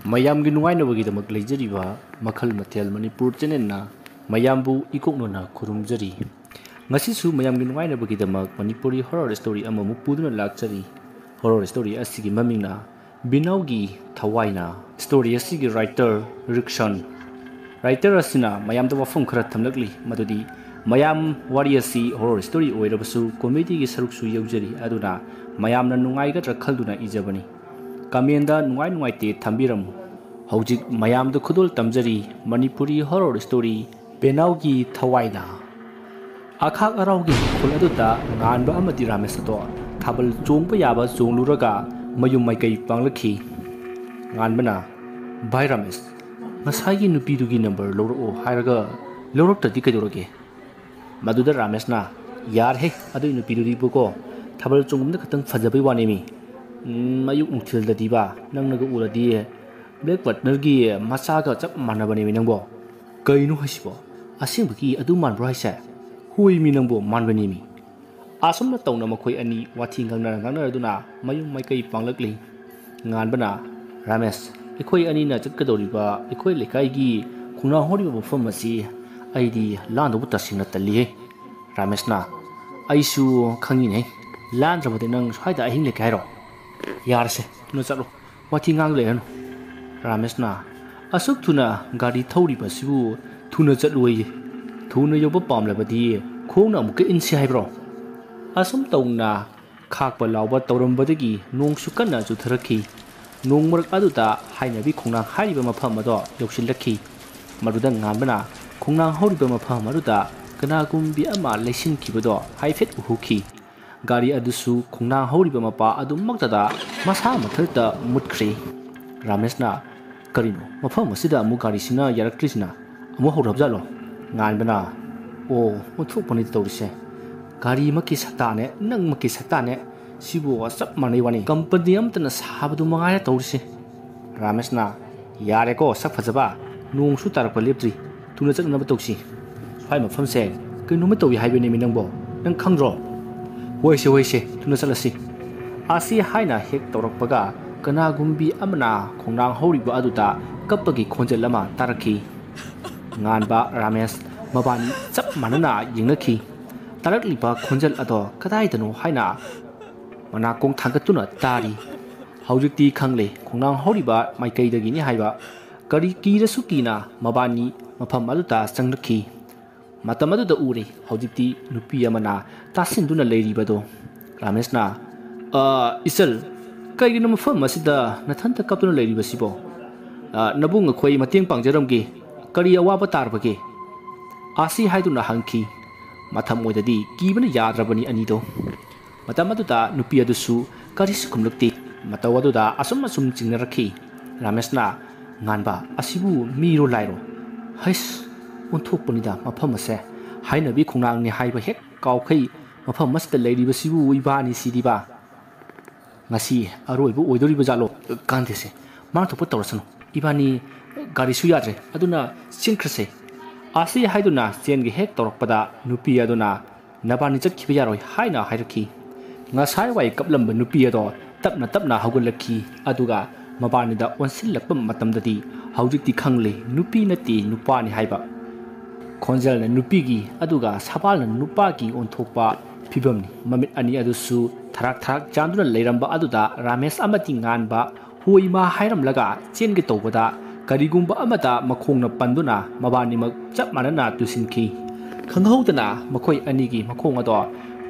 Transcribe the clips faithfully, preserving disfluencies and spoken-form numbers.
ꯃꯌꯥꯝꯒꯤ ꯅꯨꯡꯉꯥꯏꯅꯕꯒꯤꯗꯃꯛ ꯂꯩꯖꯔꯤꯕ ꯃꯈꯜ ꯃꯊꯦꯜ ꯃꯅꯤꯄꯨꯔ ꯆꯦꯅꯦꯜꯅ ꯃꯌꯥꯝꯕꯨ ꯏꯀꯣꯛꯅꯅ ꯈꯨꯔꯨꯝꯖꯔꯤ꯫ ꯉꯁꯤꯁꯨ ꯃꯌꯥꯝꯒꯤ ꯅꯨꯡꯉꯥꯏꯅꯕꯒꯤꯗꯃꯛ ꯃꯅꯤꯄꯨꯔꯤ ꯍꯣꯔꯔ ꯁ꯭ꯇꯣꯔꯤ ꯑꯃꯃꯨꯛ ꯄꯨꯗꯨꯅ ꯂꯥꯛꯆꯔꯤ꯫ ꯍꯣꯔꯔ ꯁ꯭ꯇꯣꯔꯤ ꯑꯁꯤꯒꯤ ꯃꯃꯤꯡꯅ ꯕꯤꯅꯥꯎꯒꯤ ꯊꯋꯥꯏꯅ꯫ ꯁ꯭ꯇꯣꯔꯤ ꯑꯁꯤꯒꯤ ꯔꯥꯏꯇꯔ ꯔꯤꯛꯁꯟ꯫ ꯔꯥꯏꯇꯔ ꯑꯁꯤꯅ ꯃꯌꯥꯝꯗ ꯋꯥꯐꯝ ꯈꯔ ꯊꯝꯂꯛꯂꯤ, ꯃꯗꯨꯗꯤ ꯃꯌꯥꯝ, ꯋꯥꯔꯤ ꯑꯁꯤ ꯍꯣꯔꯔ ꯁ꯭ꯇꯣꯔꯤ ꯑꯣꯏꯔꯕꯁꯨ ꯀꯣꯃꯦꯗꯤꯒꯤ ꯁꯔꯨꯛꯁꯨ ꯌꯥꯎꯖꯔꯤ, ꯑꯗꯨꯅ ꯃꯌꯥꯝꯅ ꯅꯨꯡꯉꯥꯏꯒꯗ꯭ꯔꯥ ꯈꯜꯗꯨꯅ ꯏꯖꯕꯅꯤ꯫ ꯀꯃꯦꯟꯗ ꯅꯨꯡꯉꯥꯏ ꯅꯨꯡꯉꯥꯏꯇꯦ ꯊꯝꯕꯤꯔꯝꯃꯨ꯫ ꯍꯧꯖꯤꯛ ꯃꯌꯥꯝꯗ ꯈꯨꯗꯣꯜ ꯇꯝꯖꯔꯤ ꯃꯅꯤꯄꯨꯔꯤ ꯍꯣꯔꯔ ꯁ꯭ꯇꯣꯔꯤ ꯕꯦꯅꯥꯎꯒꯤ ꯊꯋꯥꯏꯅ꯫ ꯑꯈꯥꯛ ꯑꯔꯥꯎꯒꯤ ꯃꯈꯣꯜ ꯑꯗꯨꯗ ꯉꯥꯟꯕ ꯑꯃꯗꯤ ꯔꯥꯃꯦꯁ ꯑꯗꯣ ꯊꯥꯕꯜ ꯆꯣꯡꯕ ꯌꯥꯕ ꯆꯣꯡꯂꯨꯔꯒ ꯃꯌꯨꯝ ꯃꯥꯏꯀꯩ ꯄꯥꯡꯂꯛꯈꯤ꯫ ꯉꯥꯟꯕꯅ, "ꯚꯥꯏ ꯔꯥꯃꯦꯁ, ꯉꯁꯥꯏꯒꯤ ꯅꯨꯄꯤꯗꯨꯒꯤ ꯅꯝꯕꯔ ꯂꯧꯔꯛꯑꯣ ꯍꯥꯏꯔꯒ ꯂꯧꯔꯛꯇ꯭ꯔꯗꯤ ꯀꯩꯗꯧꯔꯒꯦ?" ꯃꯗꯨꯗ ꯔꯥꯃꯦꯁꯅ, "ꯌꯥꯔꯦꯍꯦ, ꯑꯗꯨꯏ ꯅꯨꯄꯤꯗꯨꯗꯤꯕꯨꯀꯣ, ꯊꯥꯕꯜ ꯆꯣꯡꯕꯗ ꯈꯛꯇꯪ ꯐꯖꯕꯩ ꯋꯥꯅꯦꯃꯤ꯫ ꯎꯝ, ꯑꯌꯨꯛ ꯅꯨꯡꯊꯤꯜꯗꯗꯤꯕ ꯅꯪꯅꯒ ꯎꯔꯗꯤ ꯕ꯭ꯂꯦꯛ ꯄꯥꯔꯠꯅꯔꯒꯤ ꯃꯆꯥꯒ ꯆꯞ ꯃꯥꯟꯅꯕꯅꯦꯃꯤ ꯅꯪꯕꯣ꯫ ꯀꯩꯅꯣ ꯍꯥꯏꯁꯤꯕꯣ? ꯑꯁꯦꯡꯕꯒꯤ ꯑꯗꯨ ꯃꯥꯟꯕ꯭ꯔꯣ ꯍꯥꯏꯁꯦ?" "ꯍꯣꯏꯃꯤ ꯅꯪꯕꯣ, ꯃꯥꯟꯕꯅꯦꯃꯤ꯫" ꯑꯁꯨꯝꯅ ꯇꯧꯅ ꯃꯈꯣꯏ ꯑꯅꯤ ꯋꯥꯊꯤ ꯉꯥꯡꯅꯔ ꯉꯥꯡꯅꯔꯗꯨꯅ ꯃꯌꯨꯝ ꯃꯥꯏꯀꯩ ꯄꯥꯡꯂꯛꯂꯤ꯫ ꯉꯥꯟꯕꯅ, "ꯔꯥꯃꯦꯁ, ꯑꯩꯈꯣꯏ ꯑꯅꯤꯅ ꯆꯠꯀꯗꯧꯔꯤꯕ ꯑꯩꯈꯣꯏ ꯂꯩꯀꯥꯏꯒꯤ ꯈꯣꯡꯅꯥꯡ ꯍꯧꯔꯤꯕ ꯃꯐꯝ ꯑꯁꯤ ꯑꯩꯗꯤ ꯂꯥꯟꯗꯧꯕ ꯇꯁꯦꯡꯅ ꯇꯜꯂꯤꯍꯦ꯫" ꯔꯥꯃꯦꯁꯅ, "ꯑꯩꯁꯨ ꯈꯪꯉꯤꯅꯦ, ꯂꯥꯟꯗ꯭ꯔꯕꯗꯤ ꯅꯪ ꯁ꯭ꯋꯥꯏꯗ ꯑꯍꯤꯡ ꯂꯦꯛꯀꯦ ꯍꯥꯏꯔꯣ? ꯌꯥꯔꯁꯦ, ꯊꯨꯅ ꯆꯠꯂꯣ, ꯋꯥꯊꯤ ꯉꯥꯡ ꯂꯩꯔꯅꯨ꯫" ꯔꯥꯃꯦꯁꯅ, "ꯑꯁꯨꯛ ꯊꯨꯅ ꯒꯥꯔꯤ ꯊꯧꯔꯤꯕꯁꯤꯕꯨ ꯊꯨꯅ ꯆꯠꯂꯨꯌꯦ꯫ ꯊꯨꯅ ꯌꯧꯕ ꯄꯥꯝꯂꯕꯗꯤ ꯈꯣꯡꯅ ꯑꯃꯨꯛꯀ ꯏꯟꯁꯤ ꯍꯥꯏꯕ꯭ꯔꯣ?" ꯑꯁꯨꯝ ꯇꯧꯅ ꯈꯥꯛꯄ ꯂꯥꯎꯕ ꯇꯧꯔꯝꯕꯗꯒꯤ ꯅꯣꯡꯁꯨ ꯀꯟꯅ ꯆꯨꯊꯔꯛꯈꯤ꯫ ꯅꯣꯡ ꯃꯔꯛ ꯑꯗꯨꯗ ꯍꯥꯏꯅꯕꯤ ꯈꯣꯡꯅꯥꯡ ꯍꯥꯏꯔꯤꯕ ꯃꯐꯝ ꯑꯗꯣ ꯌꯧꯁꯤꯜꯂꯛꯈꯤ꯫ ꯃꯗꯨꯗ ꯉꯥꯟꯕꯅ ꯈꯣꯡꯅꯥꯡ ꯍꯧꯔꯤꯕ ꯃꯐꯝ ꯑꯗꯨꯗ ꯀꯅꯥꯒꯨꯝꯕꯤ ꯑꯃ ꯂꯩꯁꯤꯟꯈꯤꯕꯗꯣ ꯍꯥꯏꯐꯦꯠ ꯎꯍꯧꯈꯤ꯫ ꯒꯥꯔꯤ ꯑꯗꯨꯁꯨ ꯈꯣꯡꯅꯥꯡ ꯍꯧꯔꯤꯕ ꯃꯄꯥ ꯑꯗꯨꯃꯛꯇꯗ ꯃꯁꯥ ꯃꯊꯟꯇ ꯃꯨꯠꯈ꯭ꯔꯦ꯫ ꯔꯥꯃꯦꯁꯅ, "ꯀꯔꯤꯅꯣ, ꯃꯐꯝ ꯑꯁꯤꯗ ꯑꯃꯨꯛ ꯒꯥꯔꯤꯁꯤꯅ ꯌꯥꯔꯛꯇ꯭ꯔꯤꯁꯤꯅ? ꯑꯃꯨꯛ ꯍꯧꯔꯕꯖꯥꯠꯂꯣ?" ꯉꯥꯟꯕꯅ, "ꯑꯣ, ꯑꯣꯟꯊꯣꯛꯄꯅꯤꯗ ꯇꯧꯔꯤꯁꯦ꯫ ꯒꯥꯔꯤꯃꯛꯀꯤ ꯁꯛꯇꯥꯅꯦ, ꯅꯪꯃꯛꯀꯤ ꯁꯛꯇꯥꯅꯦ꯫ ꯁꯤꯕꯨ ꯆꯞ ꯃꯥꯟꯅꯩ ꯋꯥꯅꯤ꯫ ꯀꯝꯄꯅꯤ ꯑꯃꯠꯇꯅ ꯁꯥꯕꯗꯨ ꯃꯉꯥꯏꯔꯦ ꯇꯧꯔꯤꯁꯦ꯫" ꯔꯥꯃꯦꯁꯅ, "ꯌꯥꯔꯦꯀꯣ ꯁꯛ ꯐꯖꯕ, ꯅꯣꯡꯁꯨ ꯇꯥꯔꯛꯄ ꯂꯦꯞꯇ꯭ꯔꯤ, ꯊꯨꯅ ꯆꯠꯅꯅꯕ ꯇꯧꯁꯤ꯫ ꯁ꯭ꯋꯥꯏ ꯃꯐꯝꯁꯦ ꯀꯩꯅꯣꯝꯃ ꯇꯧꯏ ꯍꯥꯏꯕꯅꯦꯃꯤ ꯅꯪꯕꯣ, ꯅꯪ ꯈꯪꯗ꯭ꯔꯣ? ꯍꯣꯏꯁꯦ, ꯍꯣꯏꯁꯦ, ꯊꯨꯅ ꯆꯠꯂꯁꯤ꯫" ꯑꯁꯤ ꯍꯥꯏꯅ ꯍꯦꯛ ꯇꯧꯔꯛꯄꯒ ꯀꯅꯥꯒꯨꯝꯕꯤ ꯑꯃꯅ ꯈꯣꯡꯅꯥꯡ ꯍꯧꯔꯤꯕ ꯑꯗꯨꯗ ꯀꯞꯄꯒꯤ ꯈꯣꯟꯖꯦꯜ ꯑꯃ ꯇꯥꯔꯛꯈꯤ꯫ ꯉꯥꯟꯕ, ꯔꯥꯃꯦꯁ ꯃꯕꯥꯅꯤ ꯆꯞ ꯃꯥꯟꯅꯅ ꯌꯦꯡꯅꯈꯤ꯫ ꯇꯥꯔꯛꯂꯤꯕ ꯈꯣꯟꯖꯦꯜ ꯑꯗꯣ ꯀꯗꯥꯏꯗꯅꯣ ꯍꯥꯏꯅ ꯃꯅꯥꯀꯣꯡ ꯊꯥꯡꯒꯠꯇꯨꯅ ꯇꯥꯔꯤ꯫ ꯍꯧꯖꯤꯛꯇꯤ ꯈꯪꯂꯦ ꯈꯣꯡꯅꯥꯡ ꯍꯧꯔꯤꯕ ꯃꯥꯏꯀꯩꯗꯒꯤꯅꯤ ꯍꯥꯏꯕ꯫ ꯀꯔꯤ ꯀꯤꯔꯁꯨ ꯀꯤꯅ ꯃꯕꯥꯅꯤ ꯃꯐꯝ ꯑꯗꯨꯗ ꯆꯪꯂꯛꯈꯤ꯫ ꯃꯇꯝ ꯑꯗꯨꯗ ꯎꯔꯦ ꯍꯧꯖꯤꯛꯇꯤ ꯅꯨꯄꯤ ꯑꯃꯅ ꯇꯥꯁꯤꯟꯗꯨꯅ ꯂꯩꯔꯤꯕꯗꯣ꯫ ꯔꯥꯃꯦꯁꯅ, "ꯑ, ꯏꯆꯜ, ꯀꯩꯒꯤꯅꯣ ꯃꯐꯝ ꯑꯁꯤꯗ ꯅꯊꯟꯇ ꯀꯞꯇꯨꯅ ꯂꯩꯔꯤꯕꯁꯤꯕꯣ? ꯑ, ꯅꯕꯨꯡ ꯑꯩꯈꯣꯏ ꯃꯇꯦꯡ ꯄꯥꯡꯖꯔꯝꯒꯦ꯫ ꯀꯔꯤ ꯑꯋꯥꯕ ꯇꯥꯔꯕꯒꯦ?" ꯑꯥꯁꯤ ꯍꯥꯏꯗꯨꯅ ꯍꯪꯈꯤ꯫ ꯃꯊꯃꯣꯏꯗꯗꯤ ꯀꯤꯕꯅ ꯌꯥꯗ꯭ꯔꯕꯅꯤ ꯑꯅꯤꯗꯣ꯫ ꯃꯇꯝ ꯑꯗꯨꯗ ꯅꯨꯄꯤ ꯑꯗꯨꯁꯨ ꯀꯔꯤꯁꯨ ꯈꯨꯝꯂꯛꯇꯦ꯫ ꯃꯇꯧ ꯑꯗꯨꯗ ꯑꯁꯨꯝ ꯑꯁꯨꯝ ꯆꯤꯡꯅꯔꯛꯈꯤ꯫ ꯔꯥꯃꯦꯁꯅ, "ꯉꯥꯟꯕ, ꯑꯁꯤꯕꯨ ꯃꯤꯔꯣ ꯂꯥꯏꯔꯣ? ꯍꯩꯁ, ꯑꯣꯟꯊꯣꯛꯄꯅꯤꯗ ꯃꯐꯝ ꯑꯁꯦ꯫ ꯍꯥꯏꯅꯕꯤ ꯈꯣꯡꯅꯥꯡꯅꯤ ꯍꯥꯏꯕ ꯍꯦꯛ ꯀꯥꯎꯈꯩ ꯃꯐꯝ ꯑꯁꯤꯗ ꯂꯩꯔꯤꯕꯁꯤꯕꯨ ꯏꯕꯥꯅꯤ ꯁꯤꯗꯤꯕ꯫ ꯉꯁꯤ ꯑꯔꯣꯏꯕ ꯑꯣꯏꯗꯣꯔꯤꯕ ꯖꯥꯠꯂꯣ? ꯀꯥꯟꯗꯦꯁꯦ, ꯃꯥ ꯊꯣꯛꯄ ꯇꯧꯔꯁꯅꯨ꯫ ꯏꯕꯥꯅꯤ ꯒꯥꯔꯤꯁꯨ ꯌꯥꯗ꯭ꯔꯦ, ꯑꯗꯨꯅ ꯆꯦꯟꯈ꯭ꯔꯁꯦ꯫" ꯑꯥꯁꯤ ꯍꯥꯏꯗꯨꯅ ꯆꯦꯟꯒꯦ ꯍꯦꯛ ꯇꯧꯔꯛꯄꯗ ꯅꯨꯄꯤ ꯑꯗꯨꯅ, "ꯅꯕꯥꯅꯤ ꯆꯠꯈꯤꯕ ꯌꯥꯔꯣꯏ" ꯍꯥꯏꯅ ꯍꯥꯏꯔꯛꯈꯤ꯫ ꯉꯁꯥꯏꯋꯥꯏ ꯀꯞꯂꯝꯕ ꯅꯨꯄꯤ ꯑꯗꯣ ꯇꯞꯅ ꯇꯞꯅ ꯍꯧꯒꯠꯂꯛꯈꯤ꯫ ꯑꯗꯨꯒ ꯃꯕꯥꯅꯤꯗ ꯑꯣꯟꯁꯤꯜꯂꯛꯄ ꯃꯇꯝꯗꯗꯤ ꯍꯧꯖꯤꯛꯇꯤ ꯈꯪꯂꯦ ꯅꯨꯄꯤ ꯅꯠꯇꯦ ꯅꯨꯄꯥꯅꯤ ꯍꯥꯏꯕ꯫ ꯈꯣꯟꯖꯦꯜꯅ ꯅꯨꯄꯤꯒꯤ ꯑꯗꯨꯒ ꯁꯕꯥꯜꯅ ꯅꯨꯄꯥꯒꯤ ꯑꯣꯟꯊꯣꯛꯄ ꯐꯤꯕꯝꯅꯤ꯫ ꯃꯃꯤꯠ ꯑꯅꯤ ꯑꯗꯨꯁꯨ ꯊꯔꯥꯛ ꯊꯔꯥꯛ ꯆꯥꯟꯗꯨꯅ ꯂꯩꯔꯝꯕ ꯑꯗꯨꯗ ꯔꯥꯃꯦꯁ ꯑꯃꯗꯤ ꯉꯥꯟꯕ ꯍꯣꯏ ꯏꯃꯥ ꯍꯥꯏꯔꯝꯂꯒ ꯆꯦꯟꯒꯦ ꯇꯧꯕꯗ ꯀꯔꯤꯒꯨꯝꯕ ꯑꯃꯗ ꯃꯈꯣꯡꯅ ꯄꯟꯗꯨꯅ ꯃꯕꯥꯅꯤꯃꯛ ꯆꯞ ꯃꯥꯟꯅꯅ ꯇꯨꯁꯤꯟꯈꯤ꯫ ꯈꯪꯍꯧꯗꯅ ꯃꯈꯣꯏ ꯑꯅꯤꯒꯤ ꯃꯈꯣꯡ ꯑꯗꯣ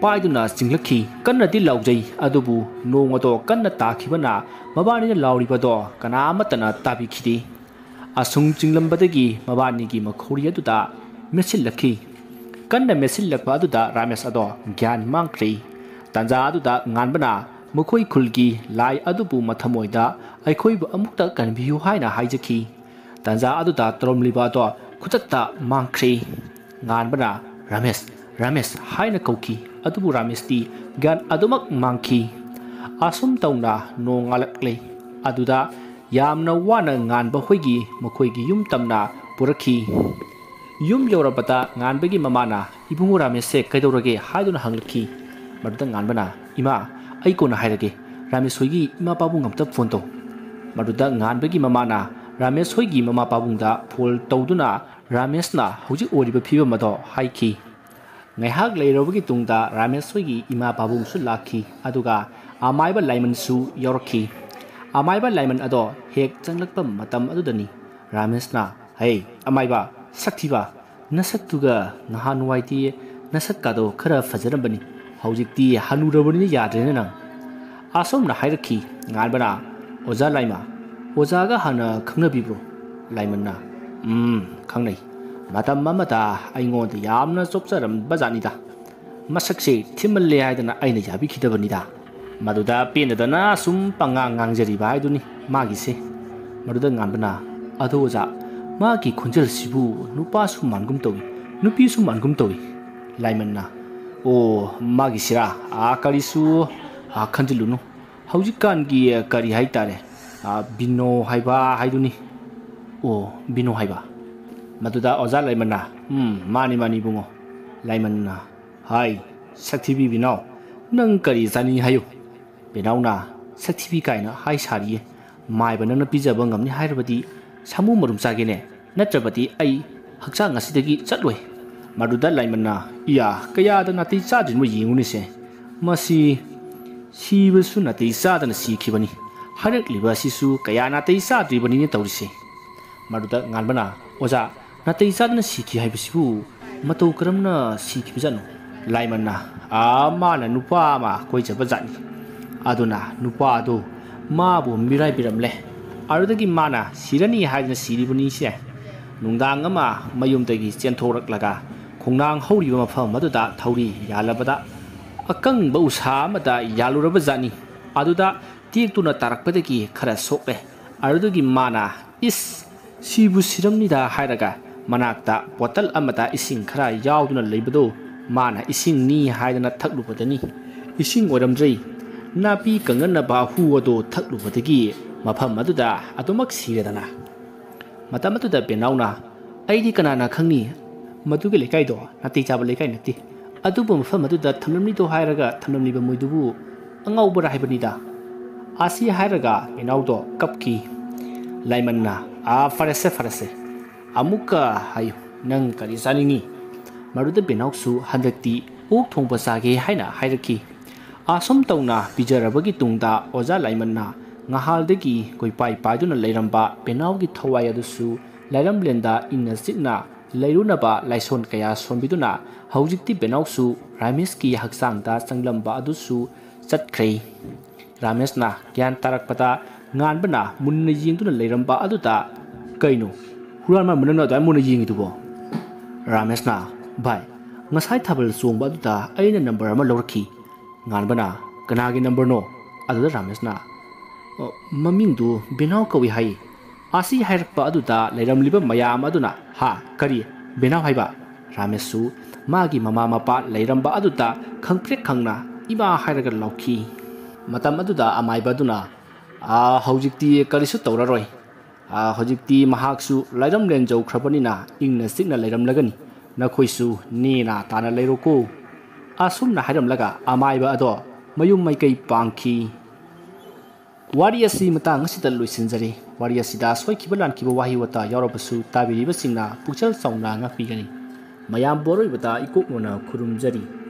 ꯄꯥꯏꯗꯨꯅ ꯆꯤꯡꯂꯛꯈꯤ꯫ ꯀꯟꯅꯗꯤ ꯂꯥꯎꯖꯩ, ꯑꯗꯨꯕꯨ ꯅꯣꯡ ꯑꯗꯣ ꯀꯟꯅ ꯇꯥꯈꯤꯕꯅ ꯃꯕꯥꯅꯤꯅ ꯂꯥꯎꯔꯤꯕꯗꯣ ꯀꯅꯥ ꯑꯃꯠꯇꯅ ꯇꯥꯕꯤꯈꯤꯗꯦ꯫ ꯑꯁꯨꯝ ꯆꯤꯡꯂꯝꯕꯗꯒꯤ ꯃꯕꯥꯅꯤꯒꯤ ꯃꯈꯧꯔꯤ ꯑꯗꯨꯗ ꯃꯦꯠꯁꯤꯜꯂꯛꯈꯤ꯫ ꯀꯟꯅ ꯃꯦꯠꯁꯤꯜꯂꯛꯄ ꯑꯗꯨꯗ ꯔꯥꯃꯦꯁ ꯑꯗꯣ ꯒ꯭ꯌꯥꯟ ꯃꯥꯡꯈ꯭ꯔꯦ꯫ ꯇꯥꯟꯖꯥ ꯑꯗꯨꯗ ꯉꯥꯟꯕꯅ ꯃꯈꯣꯏ ꯈꯨꯜꯒꯤ ꯂꯥꯏ ꯑꯗꯨꯕꯨ ꯃꯊꯃꯣꯏꯗ ꯑꯩꯈꯣꯏꯕꯨ ꯑꯃꯨꯛꯇ ꯀꯟꯕꯤꯌꯨ ꯍꯥꯏꯅ ꯍꯥꯏꯖꯈꯤ꯫ ꯇꯥꯟꯖꯥ ꯑꯗꯨꯗ ꯇꯧꯔꯝꯂꯤꯕ ꯑꯗꯣ ꯈꯨꯗꯛꯇ ꯃꯥꯡꯈ꯭ꯔꯦ꯫ ꯉꯥꯟꯕꯅ, "ꯔꯥꯃꯦꯁ, ꯔꯥꯃꯦꯁ" ꯍꯥꯏꯅ ꯀꯧꯈꯤ꯫ ꯑꯗꯨꯕꯨ ꯔꯥꯃꯦꯁꯇꯤ ꯒ꯭ꯌꯥꯟ ꯑꯗꯨꯃꯛ ꯃꯥꯡꯈꯤ꯫ ꯑꯁꯨꯝ ꯇꯧꯅ ꯅꯣꯡꯉꯥꯜꯂꯛꯂꯦ꯫ ꯑꯗꯨꯗ ꯌꯥꯝꯅ ꯋꯥꯅ ꯉꯥꯟꯕ ꯍꯣꯏꯒꯤ ꯃꯈꯣꯏꯒꯤ ꯌꯨꯝ ꯇꯝꯅ ꯄꯨꯔꯛꯈꯤ꯫ ꯌꯨꯝ ꯌꯧꯔꯕꯗ ꯉꯥꯟꯕꯒꯤ ꯃꯃꯥꯅ, "ꯏꯕꯨꯡꯉꯣ ꯔꯥꯃꯦꯁꯁꯦ ꯀꯩꯗꯧꯔꯒꯦ?" ꯍꯥꯏꯗꯨꯅ ꯍꯪꯂꯛꯈꯤ꯫ ꯃꯗꯨꯗ ꯉꯥꯟꯕꯅ, "ꯏꯃꯥ, ꯑꯩ ꯀꯣꯟꯅ ꯍꯥꯏꯔꯒꯦ꯫ ꯔꯥꯃꯦꯁ ꯍꯣꯏꯒꯤ ꯏꯃꯥ ꯄꯥꯕꯨꯡ ꯑꯝꯇ ꯐꯣꯟ ꯇꯧ꯫ ꯃꯗꯨꯗ ꯉꯥꯟꯕꯒꯤ ꯃꯃꯥꯅ ꯔꯥꯃꯦꯁ ꯍꯣꯏꯒꯤ ꯃꯃꯥ ꯄꯥꯕꯨꯡꯗ ꯐꯣꯟ ꯇꯧꯗꯨꯅ ꯔꯥꯃꯦꯁꯅ ꯍꯧꯖꯤꯛ ꯑꯣꯏꯔꯤꯕ ꯐꯤꯕꯝ ꯑꯗꯣ ꯍꯥꯏꯈꯤ꯫ ꯉꯥꯏꯍꯥꯛ ꯂꯩꯔꯕꯒꯤ ꯇꯨꯡꯗ ꯔꯥꯃꯦꯁ ꯍꯣꯏꯒꯤ ꯏꯃꯥ ꯄꯥꯕꯨꯡꯁꯨ ꯂꯥꯛꯈꯤ, ꯑꯗꯨꯒ ꯑꯃꯥꯏꯕ ꯂꯥꯏꯃꯟꯁꯨ ꯌꯥꯎꯔꯛꯈꯤ꯫ ꯑꯃꯥꯏꯕ ꯂꯥꯏꯃꯟ ꯑꯗꯣ ꯍꯦꯛ ꯆꯪꯂꯛꯄ ꯃꯇꯝ ꯑꯗꯨꯗꯅꯤ ꯔꯥꯃꯦꯁꯅ, "ꯍꯩ ꯑꯃꯥꯏꯕ, ꯁꯛꯊꯤꯕ, ꯅꯁꯛꯇꯨꯒ ꯅꯍꯥꯟꯋꯥꯏꯗꯤ ꯅꯁꯛꯀꯥꯗꯣ ꯈꯔ ꯐꯖꯔꯝꯕꯅꯤ, ꯍꯧꯖꯤꯛꯇꯤ ꯍꯅꯨꯔꯕꯅꯤꯅ ꯌꯥꯗ꯭ꯔꯦꯅꯦ ꯅꯪ꯫" ꯑꯁꯣꯝꯅ ꯍꯥꯏꯔꯛꯈꯤ ꯉꯥꯟꯕꯅ, "ꯑꯣꯖꯥ ꯂꯥꯏꯃ, ꯑꯣꯖꯥꯒ ꯍꯥꯟꯅ ꯈꯪꯅꯕꯤꯕ꯭ꯔꯣ?" ꯂꯥꯏꯃꯟꯅ, "ꯎꯝ, ꯈꯪꯅꯩ꯫ ꯃꯇꯝ ꯑꯃꯗ ꯑꯩꯉꯣꯟꯗ ꯌꯥꯝꯅ ꯆꯣꯞꯆꯔꯝꯕ ꯖꯥꯠꯅꯤꯗ꯫ ꯃꯁꯛꯁꯦ ꯊꯤꯃꯜꯂꯦ ꯍꯥꯏꯗꯅ ꯑꯩꯅ ꯌꯥꯕꯤꯈꯤꯗꯕꯅꯤꯗ꯫" ꯃꯗꯨꯗ ꯄꯦꯟꯗꯗꯅ ꯁꯨꯝ ꯄꯉꯥꯡ ꯉꯥꯡꯖꯔꯤꯕ ꯍꯥꯏꯗꯨꯅꯤ ꯃꯥꯒꯤꯁꯦ꯫ ꯃꯗꯨꯗ ꯉꯥꯟꯕꯅ, "ꯑꯗꯣ ꯑꯣꯖꯥ, ꯃꯥꯒꯤ ꯈꯣꯟꯖꯦꯜꯁꯤꯕꯨ ꯅꯨꯄꯥꯁꯨ ꯃꯥꯟꯒꯨꯝ ꯇꯧꯏ, ꯅꯨꯄꯤꯁꯨ ꯃꯥꯟꯒꯨꯝ ꯇꯧꯏ꯫" ꯂꯥꯏꯃꯟꯅ, "ꯑꯣ, ꯃꯥꯒꯤꯁꯤꯔꯥ? ꯑꯥ, ꯀꯔꯤꯁꯨ, ꯑꯥ, ꯈꯟꯖꯤꯜꯂꯨꯅꯨ꯫ ꯍꯧꯖꯤꯛꯀꯥꯟꯒꯤ, ꯑ, ꯀꯔꯤ ꯍꯥꯏꯇꯥꯔꯦ, ꯑ, ꯕꯤꯅꯣ ꯍꯥꯏꯕ ꯍꯥꯏꯗꯨꯅꯤ꯫" "ꯑꯣ, ꯕꯤꯅꯣ ꯍꯥꯏꯕ?" ꯃꯗꯨꯗ ꯑꯣꯖꯥ ꯂꯥꯏꯃꯟꯅ, "ꯎꯝ, ꯃꯥꯅꯤ, ꯃꯥꯅꯤ ꯏꯕꯨꯡꯉꯣ꯫" ꯂꯥꯏꯃꯟꯅ, "ꯍꯥꯏ, ꯁꯛꯊꯤꯕꯤ ꯕꯤꯅꯥꯎ, ꯅꯪ ꯀꯔꯤ ꯆꯥꯅꯤꯡꯉꯤ ꯍꯥꯏꯌꯨ?" ꯕꯤꯅꯥꯎꯅ, "ꯁꯛꯊꯤꯕꯤ ꯀꯥꯏꯅ ꯍꯥꯏ ꯁꯥꯔꯤꯌꯦ꯫ ꯃꯥꯏꯕ ꯅꯪꯅ ꯄꯤꯖꯕ ꯉꯝꯅꯤ ꯍꯥꯏꯔꯕꯗꯤ ꯁꯥꯃꯨ ꯃꯔꯨꯝ ꯆꯥꯒꯦꯅꯦ, ꯅꯠꯇ꯭ꯔꯕꯗꯤ ꯑꯩ ꯍꯛꯆꯥꯡ ꯑꯁꯤꯗꯒꯤ ꯆꯠꯂꯣꯏ꯫" ꯃꯗꯨꯗ ꯂꯥꯏꯃꯟꯅ, "ꯏꯌꯥ, ꯀꯌꯥꯗ ꯅꯥꯇꯩ ꯆꯥꯗ꯭ꯔꯤꯅꯣ ꯌꯦꯡꯉꯨꯅꯦꯁꯦ꯫ ꯃꯁꯤ ꯁꯤꯕꯁꯨ ꯅꯥꯇꯩ ꯆꯥꯗꯅ ꯁꯤꯈꯤꯕꯅꯤ꯫ ꯍꯥꯏꯔꯛꯂꯤꯕ ꯑꯁꯤꯁꯨ ꯀꯌꯥ ꯅꯥꯇꯩ ꯆꯥꯗ꯭ꯔꯤꯕꯅꯤꯅꯦ ꯇꯧꯔꯤꯁꯦ꯫" ꯃꯗꯨꯗ ꯉꯥꯟꯕꯅ, "ꯑꯣꯖꯥ, ꯅꯥꯇꯩ ꯆꯥꯗꯅ ꯁꯤꯈꯤ ꯍꯥꯏꯕꯁꯤꯕꯨ ꯃꯇꯧ ꯀꯔꯝꯅ ꯁꯤꯈꯤꯕꯖꯥꯠꯅꯣ?" ꯂꯥꯏꯃꯟꯅ, "ꯑꯥ, ꯃꯥꯅ ꯅꯨꯄꯥ ꯑꯃ ꯀꯣꯏꯖꯕ ꯖꯥꯠꯅꯤ꯫ ꯑꯗꯨꯅ ꯅꯨꯄꯥ ꯑꯗꯨ ꯃꯥꯕꯨ ꯃꯤꯔꯥꯏꯕꯤꯔꯝꯂꯦ꯫ ꯑꯗꯨꯗꯒꯤ ꯃꯥꯅ ꯁꯤꯔꯅꯤ ꯍꯥꯏꯗꯅ ꯁꯤꯔꯤꯕꯅꯤꯁꯦ꯫ ꯅꯨꯡꯗꯥꯡ ꯑꯃ ꯃꯌꯨꯝꯗꯒꯤ ꯆꯦꯟꯊꯣꯔꯛꯂꯒ ꯈꯣꯡꯅꯥꯡ ꯍꯧꯔꯤꯕ ꯃꯐꯝ ꯑꯗꯨꯗ ꯊꯧꯔꯤ ꯌꯥꯜꯂꯕꯗ ꯑꯀꯪꯕ ꯎꯁꯥ ꯑꯃꯗ ꯌꯥꯜꯂꯨꯔꯕ ꯖꯥꯠꯅꯤ꯫ ꯑꯗꯨꯗ ꯇꯦꯛꯇꯨꯅ ꯇꯥꯔꯛꯄꯗꯒꯤ ꯈꯔ ꯁꯣꯛꯂꯦ꯫ ꯑꯗꯨꯗꯒꯤ ꯃꯥꯅ, 'ꯏꯁ, ꯁꯤꯕꯨ ꯁꯤꯔꯝꯅꯤꯗ' ꯍꯥꯏꯔꯒ ꯃꯅꯥꯛꯇ ꯕꯣꯇꯜ ꯑꯃꯗ ꯏꯁꯤꯡ ꯈꯔ ꯌꯥꯎꯗꯨꯅ ꯂꯩꯕꯗꯨ ꯃꯥꯅ ꯏꯁꯤꯡꯅꯤ ꯍꯥꯏꯗꯅ ꯊꯛꯂꯨꯕꯗꯅꯤ꯫ ꯏꯁꯤꯡ ꯑꯣꯏꯔꯝꯗ꯭ꯔꯦ꯫ ꯅꯥꯄꯤ ꯀꯪꯅꯅꯕ ꯍꯨ ꯑꯗꯨ ꯊꯛꯂꯨꯕꯗꯒꯤ ꯃꯐꯝ ꯑꯗꯨꯗ ꯑꯗꯨꯃꯛ ꯁꯤꯔꯦꯗꯅ꯫ ꯃꯇꯝ ꯑꯗꯨꯗ ꯕꯦꯅꯥꯎꯅ, "ꯑꯩꯗꯤ ꯀꯅꯥꯅ ꯈꯪꯅꯤ? ꯃꯗꯨꯒꯤ ꯂꯩꯀꯥꯏꯗꯣ ꯅꯥꯇꯩ ꯆꯥꯕ ꯂꯩꯀꯥꯏ ꯅꯠꯇꯦ꯫ ꯑꯗꯨꯕꯨ ꯃꯐꯝ ꯑꯗꯨꯗ ꯊꯝꯂꯝꯂꯤꯗꯣ ꯍꯥꯏꯔꯒ ꯊꯝꯂꯝꯂꯤꯕ ꯃꯣꯏꯗꯨꯕꯨ ꯑꯉꯥꯎꯕꯔꯥ ꯍꯥꯏꯕꯅꯤꯗ꯫" ꯑꯁꯤ ꯍꯥꯏꯔꯒ ꯕꯦꯅꯥꯎꯗꯣ ꯀꯞꯈꯤ꯫ ꯂꯥꯏꯃꯟꯅ, "ꯑꯥ, ꯐꯔꯦꯁꯦ, ꯐꯔꯦꯁꯦ, ꯑꯃꯨꯛꯀ ꯍꯥꯏꯌꯨ, ꯅꯪ ꯀꯔꯤ ꯆꯥꯅꯤꯡꯉꯤ?" ꯃꯗꯨꯗ ꯕꯦꯅꯥꯎꯁꯨ ꯍꯟꯗꯛꯇꯤ ꯑꯣꯛ ꯊꯣꯡꯕ ꯆꯥꯒꯦ ꯍꯥꯏꯅ ꯍꯥꯏꯔꯛꯈꯤ꯫ ꯑꯁꯨꯝ ꯇꯧꯅ ꯄꯤꯖꯔꯕꯒꯤ ꯇꯨꯡꯗ ꯑꯣꯖꯥ ꯂꯥꯏꯃꯟꯅ ꯉꯍꯥꯜꯗꯒꯤ ꯀꯣꯏꯄꯥꯏ ꯄꯥꯏꯗꯨꯅ ꯂꯩꯔꯝꯕ ꯕꯦꯅꯥꯎꯒꯤ ꯊꯋꯥꯏ ꯑꯗꯨꯁꯨ ꯂꯥꯏꯔꯝꯂꯦꯟꯗ ꯏꯪꯅ ꯆꯤꯛꯅ ꯂꯩꯔꯨꯅꯕ ꯂꯥꯏꯁꯣꯟ ꯀꯌꯥ ꯁꯣꯟꯕꯤꯗꯨꯅ ꯍꯧꯖꯤꯛꯇꯤ ꯕꯦꯅꯥꯎꯁꯨ ꯔꯥꯃꯦꯁꯀꯤ ꯍꯛꯆꯥꯡꯗ ꯆꯪꯂꯝꯕ ꯑꯗꯨꯁꯨ ꯆꯠꯈ꯭ꯔꯦ꯫ ꯔꯥꯃꯦꯁꯅ ꯒ꯭ꯌꯥꯟ ꯇꯥꯔꯛꯄꯗ ꯉꯥꯟꯕꯅ ꯃꯨꯟꯅ ꯌꯦꯡꯗꯨꯅ ꯂꯩꯔꯝꯕ ꯑꯗꯨꯗ, "ꯀꯩꯅꯣ, ꯍꯨꯔꯥꯟ ꯃꯥꯟꯕ ꯅꯪꯅ ꯑꯗꯨꯃꯥꯏꯅ ꯃꯨꯟꯅ ꯌꯦꯡꯉꯤꯗꯨꯕꯣ?" ꯔꯥꯃꯦꯁꯅ, "ꯚꯥꯏ, ꯉꯁꯥꯏ ꯊꯥꯕꯜ ꯆꯣꯡꯕ ꯑꯗꯨꯗ ꯑꯩꯅ ꯅꯝꯕꯔ ꯑꯃ ꯂꯧꯔꯛꯈꯤ꯫" ꯉꯥꯟꯕꯅ, "ꯀꯅꯥꯒꯤ ꯅꯝꯕꯔꯅꯣ?" ꯑꯗꯨꯗ ꯔꯥꯃꯦꯁꯅ, "ꯑꯣ, ꯃꯃꯤꯡꯗꯨ ꯕꯦꯅꯥꯎ ꯀꯧꯏ ꯍꯥꯏ꯫" ꯑꯁꯤ ꯍꯥꯏꯔꯛꯄ ꯑꯗꯨꯗ ꯂꯩꯔꯝꯂꯤꯕ ꯃꯌꯥꯝ ꯑꯗꯨꯅ, "ꯍꯥ? ꯀꯔꯤ? ꯕꯦꯅꯥꯎ ꯍꯥꯏꯕ?" ꯔꯥꯃꯦꯁꯁꯨ ꯃꯥꯒꯤ ꯃꯃꯥ ꯃꯄꯥ ꯂꯩꯔꯝꯕ ꯑꯗꯨꯗ ꯈꯪꯄ꯭ꯔꯦꯛ ꯈꯪꯅ "ꯏꯃꯥ" ꯍꯥꯏꯔꯒ ꯂꯥꯎꯈꯤ꯫ ꯃꯇꯝ ꯑꯗꯨꯗ ꯑꯃꯥꯏꯕ ꯑꯗꯨꯅ, "ꯑꯥ, ꯍꯧꯖꯤꯛꯇꯤ ꯀꯔꯤꯁꯨ ꯇꯧꯔꯔꯣꯏ꯫ ꯑꯥ, ꯍꯧꯖꯤꯛꯇꯤ ꯃꯍꯥꯛꯁꯨ ꯂꯥꯏꯔꯝꯂꯦꯟ ꯌꯧꯈ꯭ꯔꯕꯅꯤꯅ ꯏꯪꯅ ꯆꯤꯛꯅ ꯂꯩꯔꯝꯂꯒꯅꯤ꯫ ꯅꯈꯣꯏꯁꯨ ꯅꯦꯅꯥ ꯇꯥꯅ ꯂꯩꯔꯣꯀꯣ꯫" ꯑꯁꯨꯝꯅ ꯍꯥꯏꯔꯝꯂꯒ ꯑꯃꯥꯏꯕ ꯑꯗꯣ ꯃꯌꯨꯝ ꯃꯥꯏꯀꯩ ꯄꯥꯡꯈꯤ꯫ ꯋꯥꯔꯤ ꯑꯁꯤ ꯃꯇꯥꯡ ꯑꯁꯤꯗ ꯂꯣꯏꯁꯤꯟꯖꯔꯦ꯫ ꯋꯥꯔꯤ ꯑꯁꯤꯗ ꯁꯣꯏꯈꯤꯕ ꯂꯥꯟꯈꯤꯕ ꯋꯥꯍꯩ ꯋꯥꯇꯥ ꯌꯥꯎꯔꯕꯁꯨ ꯇꯥꯕꯤꯔꯤꯕꯁꯤꯡꯅ ꯄꯨꯛꯆꯦꯜ ꯆꯥꯎꯅ ꯉꯥꯛꯄꯤꯒꯅꯤ꯫ ꯃꯌꯥꯝꯕꯨ ꯑꯔꯣꯏꯕꯗ ꯏꯀꯣꯛꯅꯣꯅ ꯈꯨꯔꯨꯝꯖꯔꯤ꯫